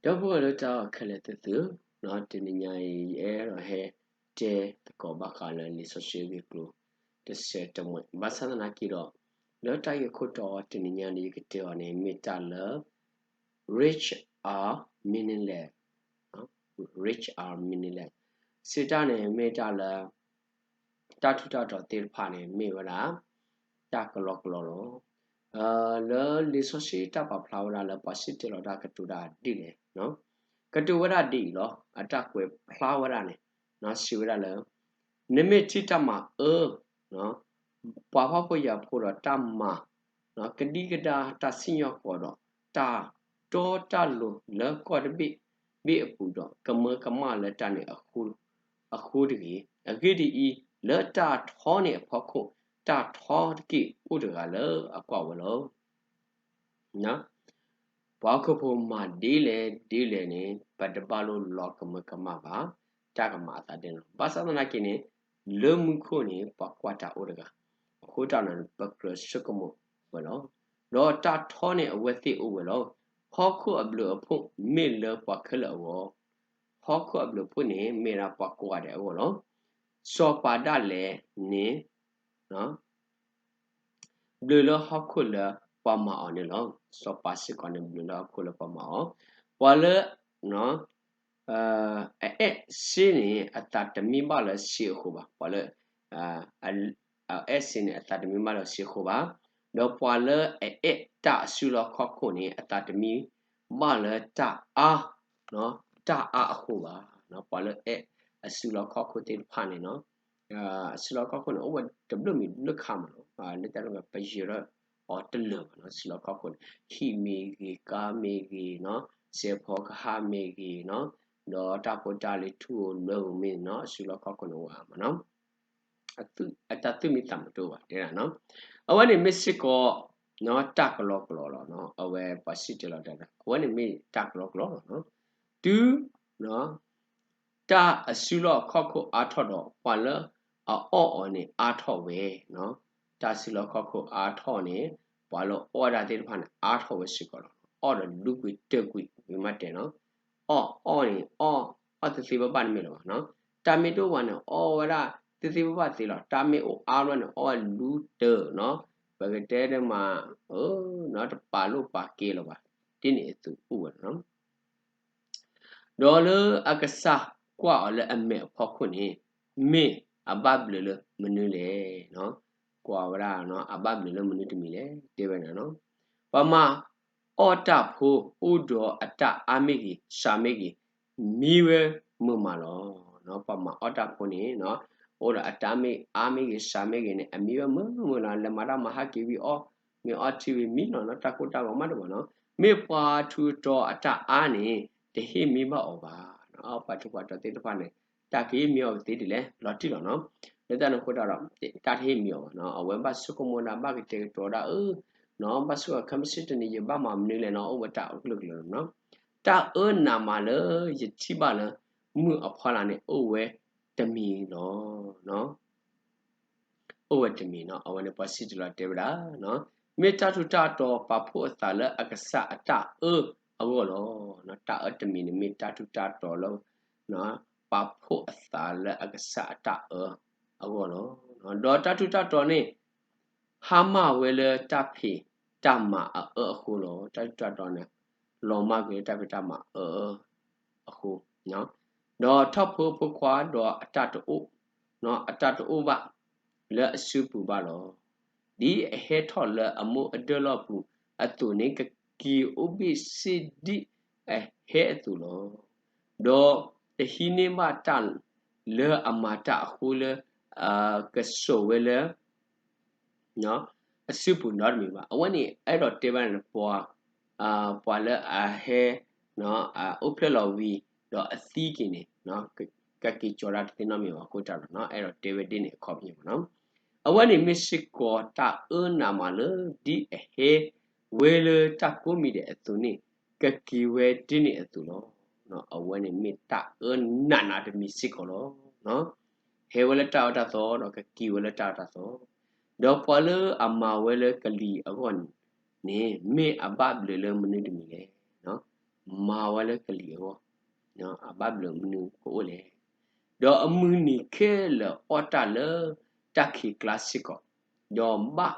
ဒီပုၢ်ဝဲၢ်လၢတၢ်အဲၣ်ခဲလၢာ်သ့ၣ်သုဧၢ, တနံၤညါအံၤ ယအဲၣ်ဒိးဟဲတဲသကိးဘၣ်ဃးလၢလံာ်စီဆှံအဂ့ၢ်အကျိၤတစဲးတမှဲး, ဘၣ်ဆၣ်သနာ်က့ဒီး လၢတၢ်ဂ့ၢ်ခိၣ်တီတနံၤညါန့ၣ် ယကတဲအီၤန့ၣ် မ့ၢ်တၢ်လၢ rich are meaningless, rich are meaningless စံးတၢ်န့ၣ် မ့ၢ်တၢ်လၢ တၢ်ထူးတၢ်တီၤသ့ၣ်တဖၣ်န့ၣ် မ့ၢ်ဝဲဒၣ် တၢ်ကလီကလီလီၤ. လၢလံာ်စီဆှံတၢ်ပာ်ဖျါဝဲဒၣ်လၢ ပှၤစံၣ်တဲၤလီၤတၢ်ကတိၤတၢ်ဒ်လဲၣ်, ကတိၤဝဲဒၣ်ဒ်အံၤလီၤ. အတၢ်ကွဲးဖျါဝဲဒၣ်န့ၣ် စံးဝဲဒၣ်လၢ နမ့ၢ်ထံၣ်တၢ်မၤအၢ ပှၤဖှီၣ်ဖိယာ်ဖိဒီးတၢ်မၤ ကဒံကဒါတၢ်စံၣ်ညီၣ်ကွီၢ်ဒီး တၢ်တီတၢ်လိၤလၢကီၢ်တဘ့ၣ်ဘ့ၣ်အပူၤဒီး ကမၢကမၣ်လၢတၢ်န့ၣ် အဃိတဂ့ၤ. အဂ့ၢ်ဒ်အံၤ, လၢတၢ်ထီန့ၣ်အဖီခိၣ် တၢ်ထီတက့ၢ်အိၣ်တဂၤလၢအကွၢ်ဝဲလီၤ. ပှၤဟီၣ်ခိၣ်ဖိမၤဒ်လဲၣ်ဒ်လဲၣ်န့ၣ် ပတဘၣ်လိၣ်လီၤကမၢကမၣ်ဘၣ် တၢ်ကမၤအသးဒ်န့ၣ်လီၤ. ဘၣ်ဆၣ်သနာ်က့န့ၣ် လၢမူခိၣ်န့ၣ် ပှၤကွၢ်တၢ်အိၣ်တဂၤ, အဃိတၢ်န့ၣ် ပကြၢးဆိကမိၣ်ဝဲလီၤ. ဒီးတၢ်ထီန့ၣ်အဝဲသ့ၣ်အိၣ်ဝဲလီၤ. ဟီၣ်ခိၣ်အဘျုးအဖှိၣ်မ့ၢ်လၢပှၤခဲလၢာ်အဂီၢ်, ဟီၣ်ခိၣ်အဘျုးအဖှိၣ်န့ၣ် မ့ၢ်ဒၣ်ပှၤကိးဂၤဒဲးအဂီၢ်လီၤ. စီၤပၤဒၣ်လဲာ်န့ၣ် ဘျုးလၢဟီၣ်ခိၣ်လၢပှၤမၤအီၤန့ၣ်လီၤ. စီၤပၤစ့ၢ်ကီးန့ၣ် ဘျုးလၢဟီၣ်ခိၣ်လၢပှၤမၤအီၤ, ပှၤလၢ အအဲၣ်စ့န့ၣ် အသးတမံဘၣ်လၢစ့အဃိဘၣ်. ပှၤလၢ အအဲၣ်စ့န့ၣ် အသးတမံဘၣ်လၢစ့အဃိဘၣ်. ဒီးပှၤလၢအအဲၣ်တၢ်အစုလီၢ်ခီၣ်ခိၣ်န့ၣ် အသးတမံဘၣ်လၢတၢ်အါ, တၢ်အါအဃိဘၣ်. ပှၤလၢအအဲၣ်အစုလီၢ်ခီၣ်ခိၣ်သ့ၣ်တဖၣ်န့ၣ် အစုလီၢ်ခီၣ်ခိၣ်န့ၣ် အိၣ်ဝဲတဘျုးမံၤတဘျုးခါမးလီၤ. လၢတၢ်န့ၣ် ပယၢၤထီၣ်အီၤတလၢာ်ဘၣ်နီၤ. စုလီၢ်ခီၣ်ခိၣ်န့ၣ် ဟံၣ်မ့ၢ်ဂ့ၤ, ကါမ့ၢ်ဂ့ၤနီၤ, စဲးဖီကဟၣ်မ့ၢ်ဂ့ၤနီၤ, ဒီးတၢ်ဖိတၢ်လံၤထူဧိၤလွဲဧိၤမ့ၢ်နီၤ, စုလီၢ်ခီၣ်ခိၣ်န့ၣ်အိၣ်ဝဲမးနီၤ. အတၢ်သူၣ်မံသးမုာ်တအိၣ်ဘၣ်တဲဒၣ်နီၤ. အဝဲန့ၣ်မ့ၢ်စ့ၢ်ကီး တၢ်ကလီကလီလီၤနီၤ. အဝဲပှၤစံၣ်တဲၤလီၤတၢ် အဝဲန့ၣ်မ့ၢ်တၢ်ကလီကလီလီၤနီၤ. တုၤ တၢ်အစုလီၢ်ခီၣ်ခိၣ်အါထီၣ်ဒီး ပှၤလၢအအီၣ်အီၤန့ၣ်အါထီၣ်ဝဲနီၤ. တၢ်စုလီၢ်ခီၣ်ခိၣ်အါထီၣ်န့ၣ် ပှၤလၢအီၣ်ဝဲဒၣ်သ့ၣ်တဖၣ်န့ၣ် အါထီၣ်ဝဲစ့ၢ်ကီးလီၤ. အီၣ်ဒီးလူကွံာ်တၢၢ်ကွံာ် ဝံၤမးတဲနီၤ. အီၣ်အီၣ်န့ၣ် အီၣ်အီၣ်သ့သ့ဘၣ်ဘၣ်န့ၣ်မ့ၢ်လီၤဘၣ်နီၤ. တၢ်မ့ၢ်တအိၣ်ဘၣ်န့ၣ် အီၣ်ဝဲဒၣ်သ့သ့ဘၣ်ဘၣ်သ့လီၤ. တၢ်မ့ၢ်အိၣ်အါဘျီန့ၣ် အီၣ်ဝဲလူတၢၢ်နီၤ. ပကတဲဒ်မး နီၤ တပာ်လိာ်ပာ်ကဲလၢၤဘၣ်. ဒ်န့ၣ်အသိးအိၣ်ဝဲလီၤနီၤ. ဒီးလၢအကစၢ်ကွၢ်အီၤလၢအမဲာ်အဖီခိၣ်န့ၣ် မ့ၢ်အဘၣ်ဘျုးလၢမနုၤလဲၣ်. ကွၢ်ဝဲဒၣ် အဘၣ်ဘျုးလၢမနုၤတမံၤလဲၣ် တဲဝဲန့ၣ်နီၤ. ပှၤမၤအီၣ်တၢ်ဖိ အိၣ်ဒီးအတၢ်အါမ့ၢ်ဂ့ၤ စှၤမ့ၢ်ဂ့ၤ မံဝဲမုာ်မးလီၤ. ပှၤမၤအီၣ်တၢ်ဖိန့ၣ် အိၣ်ဒီးအတၢ်မ့ၢ်အါမ့ၢ်ဂ့ၤ စှၤမ့ၢ်ဂ့ၤန့ၣ် အမံဝဲမုာ်မုာ်လီၤ. လဲၤမၤတၢ်မၤဟးက့ၤဝံၤအီၣ်မ့ၤအီထံဝံၤမံလီၤနီၤ. တၢ်ကိၢ်တၢ်ဂီၤမးတဘၣ်နီၤ. မ့ၢ်ပှၤထူးတီၤအတၢ်အါန့ၣ် တဟ့ၣ်မံဘၣ်အီၤဘၣ်. ပှၤထူးပှၤတီၤသ့ၣ်တဖၣ်န့ၣ် တၢ်ကဟ့ၣ်မံအီၤကသ့ဒ်လဲၣ် လီၤတံၢ်လီၤနီၤ. လၢတၢ်န့ၣ်အဃိတၢ်ဒီး တၢ်တဟ့ၣ်မံအီၤဘၣ်နီၤ. အဝဲဘၣ်ဆိကမိၣ်ဒၣ် ဘၣ်ကတဲာ်ကတီၤဒၣ် အၢ နီၤ ဘၣ်ဆိကမိၣ်ခဲမုၢ်ဆ့ၣ်တနံၤ ယဘၣ်မၤမနုၤလဲၣ်နီၤ. အိၣ်ဝဲတၢ်အၢၣ်ကလုာ်ကလုာ်နီၤ. တၢ်အၢနးမးလၢယထံၣ်ဘၣ်လၢ မုၢ်အဖီလာ်န့ၣ် အိၣ်ဝဲတမံၤလီၤ. အိၣ်ဝဲတမံၤနီၤ. အဝဲန့ၣ်ပှၤစံၣ်တဲၤလီၤတဲဝဲဒၣ် မ့ၢ်တၢ်ထူးတၢ်တီၤပာ်ဖှိၣ်အသးလၢအကစၢ်အတၢ်အၢအဂီၢ်လီၤ. တၢ်အၢတမံၤန့ၣ် မ့ၢ်တၢ်ထူးတၢ်တီၤလၢ ပာ်ဖှိၣ်အသးလၢအကစၢ်အတၢ်အၢအဂီၢ်လီၤ. ဒီးတၢ်ထူးတၢ်တီၤန့ၣ် ဟါမၢ်ဝဲလၢတၢ်ဖံးတၢ်မၤအအၢအဃိလီၤ. တၢ်ထူးတၢ်တီၤန့ၣ် လီၤမၢ်ကွံာ်လၢတၢ်ဖံးတၢ်မၤအအၢအဃိ ဒီးထီၣ်ဖိဖိခွါဒီးအတၢ်တအိၣ် အတၢ်တအိၣ်ဘၣ်လၢအစုပူၤဘၣ်လီၤ. ဒ်အဟဲထီၣ်လၢအမိၢ်အဒၢၣ်လီၢ်ပူၤအသိးန့ၣ် ကက့ၤအိၣ်ဘ့ၣ်စ့ၢ်ဒ်အဟဲအသိးလီၤ. ဒီးတဟံးန့ၢ်ဘၣ်တၢ်လၢအမၤတၢ်အဃိလၢ ကစိာ်ဝဲလၢ အစုပူၤနီတမံၤဘၣ်. အဝဲန့ၣ် အဲၣ်ဒိးတဲဘၣ်န့ၣ် ပှၤ ပှၤလၢအဟဲ အိၣ်ဖျဲၣ်လီၤဝံၤ ဒီးအသံက့ၤန့ၣ် ကက့ၤကၠီၤတၢ်တသ့နီတမံၤဘၣ်အဃိတၢ်ဒီး အဲၣ်ဒိးတဲဝဲဒ်န့ၣ်အခီပညီမးနီၤ. အဝဲန့ၣ်မ့ၢ်စ့ၢ်ကီးတၢ်အၢနးမးလၢ ဒ်အဟဲဝဲလၢတၢ်ကိးမံၤဒဲးအသိးန့ၣ် ကက့ၤဝဲဒ်န့ၣ်အသိးလီၤ. အဝဲန့ၣ်မ့ၢ်တၢ်အၢနးနးတမံၤစ့ၢ်ကီးလီၤ. ဟဲဝဲလၢတၢ်အၢတၢ်သီ ဒီးကက့ၤဝဲလၢတၢ်အၢတၢ်သီ, ဒီးပှၤလၢအမၤဝဲလၢကလံၤအဂီၢ်န့ၣ် မ့ၢ်အဘၣ်ဘျုးလၢမနုၤတမံၤလဲၣ်. မၤဝဲလၢကလံၤအဂီၢ်, အဘၣ်ဘျုးမနုၤကအိၣ်လဲၣ်. ဒီးအမုၢ်နံၤခဲလၢာ်အီၣ်တၢ်လၢတၢ်ခံးကျါစ့ၢ်ကီး, ဒီးဘၣ်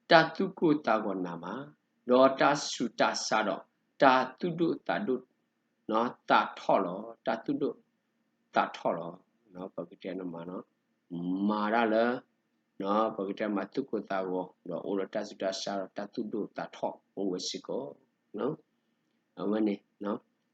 တၢ်သူၣ်ကိၢ်သးဂီၤနးမး, ဒီးတၢ်ဆူးတၢ်ဆါဒီး တၢ်သူၣ်ဒိၣ်သးဒိၣ် သးထီၣ်လီၤ. တၢ်သူၣ်ဒိၣ်သးထီၣ်လီၤ. ပကတဲနမးနီၤ, မၤတၢ်လၢ ပကတဲမၤသူၣ်ကိၢ်သးဂီၤ ဒီးအိၣ်ဒီးတၢ်ဆူးတၢ်ဆါဒီးတၢ်သူၣ်ဒိၣ်သးထီၣ်အိၣ်ဝဲစ့ၢ်ကီး. အဝဲန့ၣ်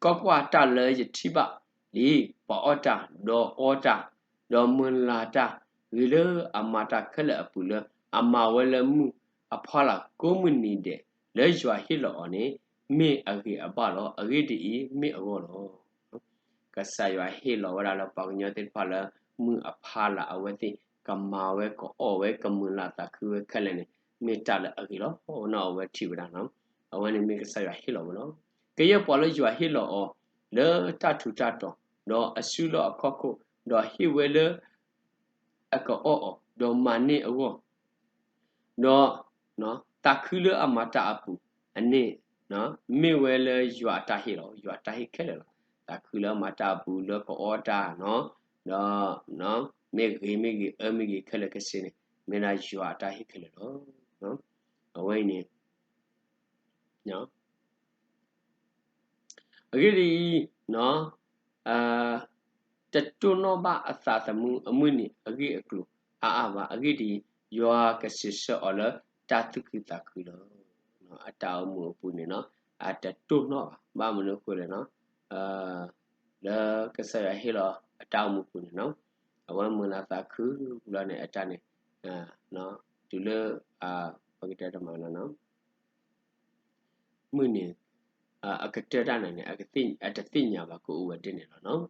ကွၢ်ကွၢ်, တၢ်လၢယထံၣ်ဘၣ်လံ, ပှၤအီၣ်တၢ်, ဒီးအီတၢ်, ဒီးမုၢ်လၢ်တၢ်, ဂ့ၤလၢအမၤတၢ်ခဲလၢာ်အပူၤလၢအမၤဝဲလၢမုၢ်အဖီလာ်ကိးမုၢ်နံၤဒဲး လၢယွၤဟ့ၣ်လီၤအီၤန့ၣ် မ့ၢ်အဂ့ၤအဘၣ်လီၤ. အဂ့ၢ်ဒ်အံၤ, မ့ၢ်အဂီၢ်လီၤ. ကစၢ်ယွၤဟ့ၣ်လီၤဝဲဒၣ်လၢပှၤကညီသ့ၣ်တဖၣ်လၢ မုၢ်အဖီလာ်အဝဲသ့ၣ်ကမၤဝဲ ကအီၣ်ဝဲ ကမုၢ်လၢ်သးခုဝဲခဲလၢာ်န့ၣ် မ့ၢ်တၢ်လၢအဂ့ၤလီၤ. နီၢ်အဝဲထံၣ်ဝဲဒၣ်နီၤ, အဝဲန့ၣ်မ့ၢ်ကစၢ်ယွၤဟ့ၣ်လီၤဝဲလီၤ. ကယဲၢ်ပှၤလၢယွၤဟ့ၣ်လီၤအီၤ လၢတၢ်ထူးတၢ်တီၤ, ဒီးအစုလီၢ်အခီၣ်ခိၣ်, ဒီးဟ့ၣ်ဝဲလၢ အကအီၣ်အီၤ, ဒီးမၤန့ၢ်အဂီၢ် ဒီး သးခုလၢအမၤတၢ်အပူၤ, အန့ၣ် မ့ၢ်ဝဲလၢယွၤအတၢ်ဟ့ၣ်လီၤ. ယွၤအတၢ်ဟ့ၣ်ခဲလၢာ်လီၤ. သးခုလၢအမၤတၢ်အပူၤ လၢကအီတၢ်နီၤ, ဒီး မ့ၢ်ဂ့ၤမ့ၢ်ဂ့ၤ အၢမ့ၢ်ဂ့ၤ ခဲလၢာ်ခဲဆ့န့ၣ် မ့ၢ်ဒၣ်ယွၤအတၢ်ဟ့ၣ်ခဲလၢာ်လီၤ. အဝဲအံၤန့ၣ် အဂ့ၢ်ဒ်အံၤ, တတိၢ်နီၣ်ဘၣ်အသးသမူအမုၢ်နံၤအဂ့ၢ်အကျိၤအါအါဘၣ်. အဂ့ၢ်ဒ်အံၤ, ယွၤကစံးဆၢအီၤလၢတၢ်သူၣ်ခုသးခုလီၤ. အတၢ်အိၣ်မူအပူၤန့ၣ်နီၤ, အတတိၢ်နီၣ်ဘၣ်. ဘၣ်မနုၤအဃိလဲၣ်နီၤ, လၢကစၢ်ယွၤဟ့ၣ်လီၤအတၢ်အိၣ်မူပူၤန့ၣ်နီၤ, အဝဲမုၢ်လၢ်သးခုဘျီန့ၣ် အတၢ်န့ၣ် တုၤလၢ ပကတဲတမးနီၤ မုၢ်နံၤ အကတၢၢ်တၢ်န့ၣ်န့ၣ် အတသ့ၣ်ညါဘၣ် ကအိၣ်ဝဲဒ်န့ၣ်လီၤနီၤ.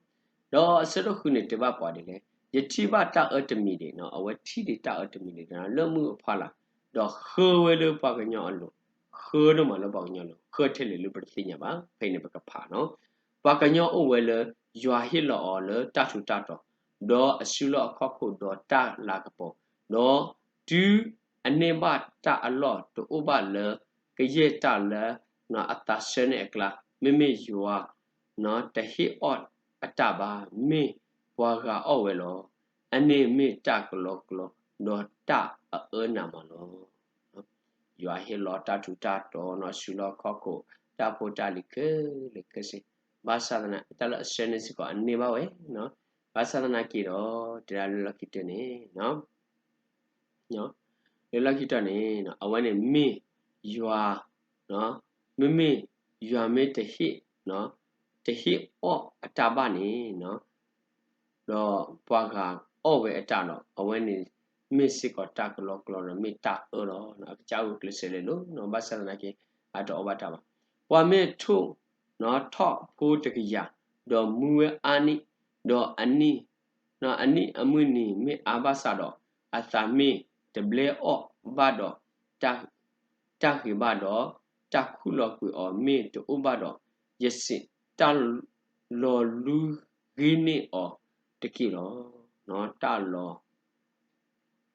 ဒီးအဆၢဒိၣ်ဃုန့ၣ် တဲဘၣ်ပှၤဒ်လဲၣ်, ယထံၣ်ဘၣ်တၢ်အၢတမံၤဒံးနီၤ, အဝဲထံၣ်ဒံးတၢ်အၢတမံၤဒံး လၢမုၢ်အဖီလာ်, ဒီးဃၢဝဲလၢပှၤကညီအလိၤ, ဃၢဒိၣ်မးလၢပှၤကညီအလိၤ, ဃၢထဲလဲၣ်လၢပတသ့ၣ်ညါဘၣ်, ဖဲအံၤန့ၣ်ပကဖးနီၤ. ပှၤကညီအိၣ်ဝဲလၢ ယွၤဟ့ၣ်လီၤအီၤလၢတၢ်ထူးတၢ်တီၤ, ဒီးအစုလီၢ်အခီၣ်ခိၣ်ဒီးတၢ်လၤကပီၤ, ဒီးတုၤ အန့ၢ်ဘၣ်တၢ်အလီၢ်တအိၣ်ဘၣ်လၢ ကယဲၢ်တၢ်လၢ အသးဆၢန့ၢ်အကျါ, မ့မ့ၢ်ယွၤ တဟ့ၣ်အီၣ်အတၢ်ဘၣ်, မ့ၢ်ပှၤဂၤအီၣ်ဝဲလီၤ. အန့ၣ်မ့ၢ်တၢ်ကလီကလီ ဒီးတၢ်အအၢနးမးလီၤ. ယွၤဟ့ၣ်လီၤတၢ်ထူးတၢ်တီၤနီၤ, စုလီၢ်ခီၣ်ခိၣ်, တၢ်ဖိတၢ်လံၤခဲလၢာ်ခဲဆ့, ဘၣ်ဆၣ်သနာ်က့ တၢ်လၢအဆၢန့ၢ်စ့ၢ်ကီး အန့ၢ်ဘၣ်ဝဲ, ဘၣ်ဆၣ်သနာ်က့ဒီး တဲဒၣ်လၢလီၢ်ခံကတၢၢ်န့ၣ် လၢလီၢ်ခံကတၢၢ်န့ၣ် အဝဲန့ၣ်မ့ၢ်ယွၤ, မ့မ့ၢ်ယွၤမ့ၢ်တဟ့ၣ်, တဟ့ၣ်အီၣ်အတၢ်ဘၣ်န့ၣ် ဒီးပှၤဂၤအီၣ်ဝဲအတၢ်ဒီး အဝဲန့ၣ် မ့ၢ်စ့ၢ်ကီးတၢ်ကလီကလီဒီး မ့ၢ်တၢ်အၢလီၤ. အကစၢ်ဂုာ်ကျဲးစၢးလဲၤလိၤနီၤ, ဘၣ်ဆၣ်သနာ်က့ အတအီၣ်ဘၣ်တၢ်ဘၣ်. ပှၤမ့ၢ်ထိၣ်ထီၣ်ဖိတကယၤ, ဒီးမူဝဲအါနံၣ်, ဒီးအနံၣ်, အနံၣ်အမုၢ်နံၤမ့ၢ်အါဘၣ်ဆၣ်ဒီး အသးမ့ၢ်တဘျဲအီၣ်ဘၣ်ဒီး တၢ်ဂ့ၤဘၣ်ဒီး တၢ်ခူၣ်လီၤကွံာ်အီၤမ့ၢ်တအိၣ်ဘၣ်ဒီး, ယစံး, တၢ်လီၤလူၤဂ့ၤန့ၢ်အီၤတက့ၢ်လီၤ. တၢ်လီၤ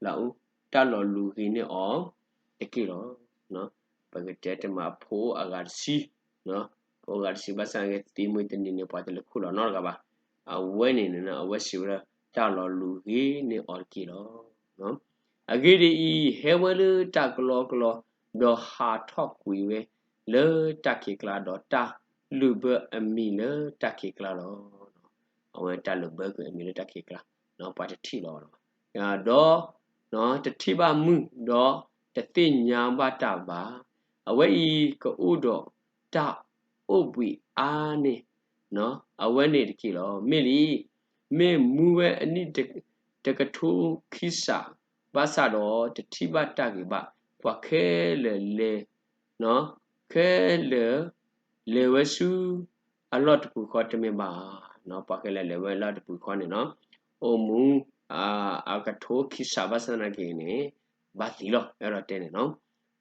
လၢအူ, တၢ်လီၤလူၤဂ့ၤန့ၢ်အီၤတက့ၢ်လီၤ. ပကတဲတမး ဖိအဂၤတဆံ, ဖိအဂၤတဆံ ဘၣ်ဆၣ်သနာ်က့ သံမုၢ်တနံၤန့ၣ် ပှၤတလဲၤခူၣ်လီၤနီတဂၤဘၣ်. အဝဲန့ၣ် အဝဲစံးဝဲဒၣ် တၢ်လီၤလူၤဂ့ၤန့ၢ်အီၤတက့ၢ်လီၤ. အဂ့ၢ်ဒ်အံၤ, ဟဲဝဲလၢတၢ်ကလီကလီ, ဒီးဟးထီၣ်ကွံာ်ဝဲလၢတၢ်ခံးကျါ, ဒီးတၢ်လုာ်ဘၢအမံၤလၢတၢ်ခံးကျါလီၤ. အဝဲတၢ်လုာ်ဘၢကွံာ်အမံၤလၢတၢ်ခံးကျါ, ပှၤတထံၣ်လီၤဘၣ်. ဒီး တထံၣ်ဘၣ်မုၢ်, ဒီးတသ့ၣ်ညါဘၣ်တၢ်ဘၣ်. အဝဲအံၤကအိၣ်ဒီးတၢ်အိၣ်ဘှံးအါန့ၢ် အဝဲန့ၣ်တက့ၢ်လီၤ. မ့ၢ်လံ, မ့ၢ်မူဝဲအနံၣ်တကထိခံစးဘၣ်ဆၣ်ဒီး တထံၣ်ဘၣ်တၢ်ဂ့ၤဘၣ်. ပှၤခဲလၢာ်လဲၤ ခဲလၢာ် လဲၤဝဲဆူအလီၢ်တပူၤဃီတမ့ၢ်ဘၣ်. ပှၤခဲလၢာ်လဲၤဝဲအလီၢ်တပူၤဃီန့ၣ်နီၤ, အိၣ်မူ အကထိခံစးဘၣ်ဆၣ်သနာ်က့န့ၣ် ဘၣ်သံလီၤ အဲၣ်ဒိးတဲန့ၣ်နီၤ.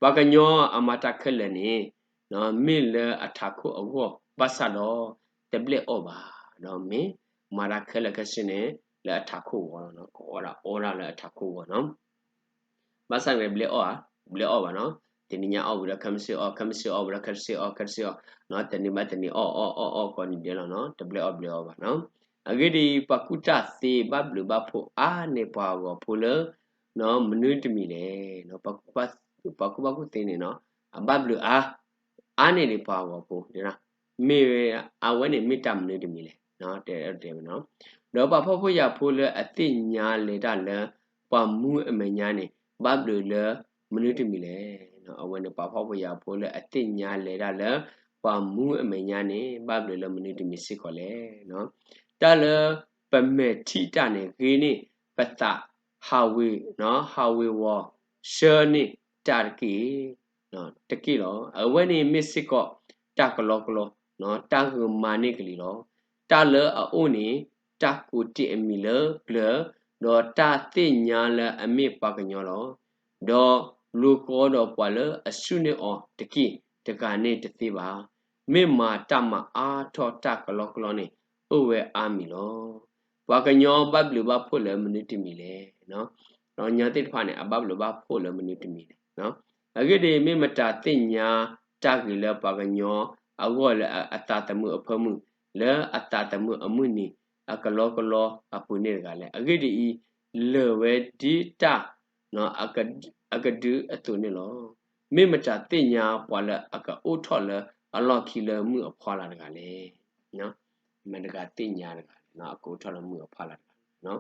ပှၤကညီအမၤတၢ်ခဲလၢာ်န့ၣ် မ့ၢ်လၢအထးခိၣ်အဂီၢ်ဘၣ်ဆၣ်ဒီး တဘျဲၣ်အီၣ်ဘၣ်. ဒီးမ့ၢ်မၤတၢ်ခဲလၢာ်ခဲဆ့န့ၣ် လၢအထးခိၣ်ဂီၤလီၤ, ကအီၣ်ဒၣ်အီဒၣ်လၢအထးခိၣ်ဂီၤနီၤ. ဘၣ်ဆၣ်န့ၣ် ဘျဲၣ်အီၣ်ဧါ, ဘျဲၣ်အီၣ်ဘၣ်နီၤ. တနံၤညါအီၣ်ဝံၤဒီးခဲမုၢ်ဆ့ၣ်အီၣ်, ခဲမုၢ်ဆ့ၣ်အီၣ်ဝံၤဒီးခဲမုၢ်ဆ့ၣ်အီၣ်, ခဲမုၢ်ဆ့ၣ်အီၣ်, တနံၤဘၣ်တနံၤအီၣ်အီၣ်အီၣ်အီၣ်ကိးနံၤဒဲးလီၤနီၤ, တဘျဲအီၣ်ဘျဲအီဘၣ်နီၤ. အဂ့ၢ်ဒ်အံၤ, ပှၤကူၣ်တၢ်သ့ဘၣ်ဘျုးဘၣ်ဖှိၣ်အါန့ၢ်ပှၤဂီၤဖိလၢ မနုၤတမံၤလဲၣ်. ပှၤကူၣ်ဘၣ်ကူၣ်သ့န့ၣ် အဘၣ်ဘျုးအါ, အါန့ၢ်ဒံးပှၤဂီၤဖိ, မ့ၢ်အဝဲန့ၣ်မ့ၢ်တၢ်မနုၤတမံၤလဲၣ်. ဒီးပှၤဖှီၣ်ဖိယာ်ဖိလၢအသ့ၣ်ညါလဲၤတၢ်လၢ ပှၤမူအမဲာ်ညါန့ၣ် ဘၣ်ဘျုးလၢမနုၤတမံၤလဲၣ်. အဝဲန့ၣ်ပှၤဖှီၣ်ဖိယာ်ဖိလၢအသ့ၣ်ညါလဲၤတၢ်လၢ ပှၤမူအမဲာ်ညါန့ၣ် ဘၣ်ဘျုးလၢမနုၤတမံၤစ့ၢ်ကီးလဲၣ်. တၢ်လၢပမဲာ်ထံၣ်တၢ်န့ၣ် ဂ့ၤန့ၢ်ပသး, ဟးဝ့ၤ, ဟးဝ့ၤဝီၤဆှၢန့ၢ်တၢ်တက့ၢ်. တက့ၢ်လီၤ. အဝဲန့ၣ်မ့ၢ်စ့ၢ်ကီးတၢ်ကလီကလီ, တၢ်ဂ့ၤမၤန့ၢ်ကလံၤလီၤ. တၢ်လၢအအိၣ်န့ၣ် တၢ်ကိးတ့ၢ်အမံၤလၢပျၢၤ, ဒီးတၢ်သ့ၣ်ညါလၢအမ့ၢ်ပှၤကညီလီၤ. ဒီးလူၤကိးဒီးပှၤလၢအဆူၣ်န့ၢ်အီၤတက့ၢ်, တဂၤန့ၣ်တသ့ဘၣ်. မ့ၢ်မၤတၢ်မၤအါထီၣ်တၢ်ကလီကလီန့ၣ် အိၣ်ဝဲအါမံၤလီၤ. ပှၤကညီဘၣ်ဘျုးဘၣ်ဖှိၣ်လၢမနုၤတမံၤလဲၣ်. ပှၤကညီသ့ၣ်တဖၣ်န့ၣ် အဘၣ်ဘျုးဘၣ်ဖှိၣ်လၢမနုၤတမံၤလဲၣ်. အဂ့ၢ်ဒ်အံၤ, မ့ၢ်မတၤသ့ၣ်ညါတၢ်ဂ့ၤလၢပှၤကညီအဂီၢ်လၢအသးသမူအဖၢမုၢ်, လၢအသးသမူအမုၢ်နံၤ အကလီကလီအပူၤန့ၣ်တဂၤလဲၣ်. အဂ့ၢ်ဒ်အံၤ, လၢာ်ဝဲဒ်တၢ် အကဒုအသိးန့ၣ်လီၤ. မ့ၢ်မတၤသ့ၣ်ညါပှၤလၢအကအိၣ်ထီၣ်လၢအလီၢ်ခံလၢမုၢ်အဖီလာ်တဂၤလဲၣ်. မတၤတဂၤသ့ၣ်ညါတဂၤလဲၣ်, အကအိၣ်ထီၣ်လၢမုၢ်အဖီလာ်တဂၤလဲၣ်.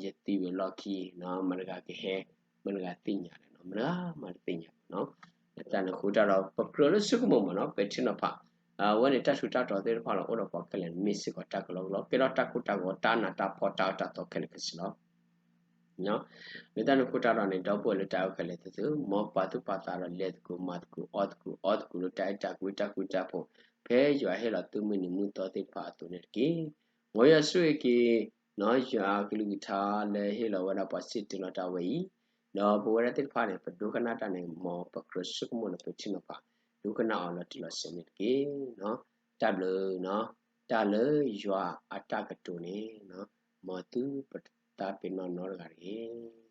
ယသံဝံၤအလီၢ်ခံ, မတၤတဂၤကဟဲ, မတၤတဂၤသ့ၣ်ညါလဲၣ်, မတၤတဂၤမၤတသ့၁ါဘၣ်နီၤ. လၢတၢ်န့ၣ်အဃိတၢ်ဒီး ပကြၢးလၢဆိကမိၣ်မးနီၤ, ပထံနီၤဖး အဝဲန့ၣ်တၢ်ထူးတၢ်တီၤသ့ၣ်တဖၣ်လီၤ, အိၣ်ဒီးပှၤခဲလၢာ်န့ၣ် မ့ၢ်စ့ၢ်ကီးတၢ်ကလီကလီ, ကဲထီၣ်တၢ်ကိၢ်တၢ်ဂီၤ, တၢ်နးတၢ်ဖှီၣ်, တၢ်အၢတၢ်သီခဲလၢာ်ခဲဆ့လီၤ. လၢတၢ်န့ၣ်အဃိတၢ်ဒီးန့ၣ် ဒီပုၢ်ဝဲၢ်လၢတၢ်အဲၣ်ခဲလၢာ်သ့ၣ်ဧၢ, မ်ပာ်သူၣ်ပာ်သးဒီးလဲၤသကိးမၤသကိးအီၣ်သကိးအီသကိးလၢတၢ်အဲၣ်တၢ်ကွံတၢ်ဃူတၢ်ဖိး, ဖဲယွၤဟ့ၣ်လီၤသုမုၢ်နံၤမုၢ်သီသ့ၣ်တဖၣ်အသိးန့ၣ်တက့ၢ်. မ်ယွၤဆိၣ်ဂ့ၤက့ၤ ယွၤအကလုၢ်ကထါလၢဟ့ၣ်လီၤဝဲဒၣ်ပှၤစံၣ်တဲၤတဲလီၤတၢ်ဝဲအံၤ, ဒီးပဝဲဒၣ်သ့ၣ်တဖၣ်န့ၣ် ပဒိကနၣ်တၢ်န့ၣ် မ်ပကြၢးဆိကမိၣ်ဒီးပထံနီၤဖး ဒိကနၣ်အီၤလီၤတံၢ်လီၤဆဲးန့ၣ်တက့ၢ်. တၢ်ဘျုး, တၢ်လၢယွၤအတၢ်ကတိၤန့ၣ် မ်သုပသးပ့ၤနီၣ်နီတဂၤတဂ့ၤ.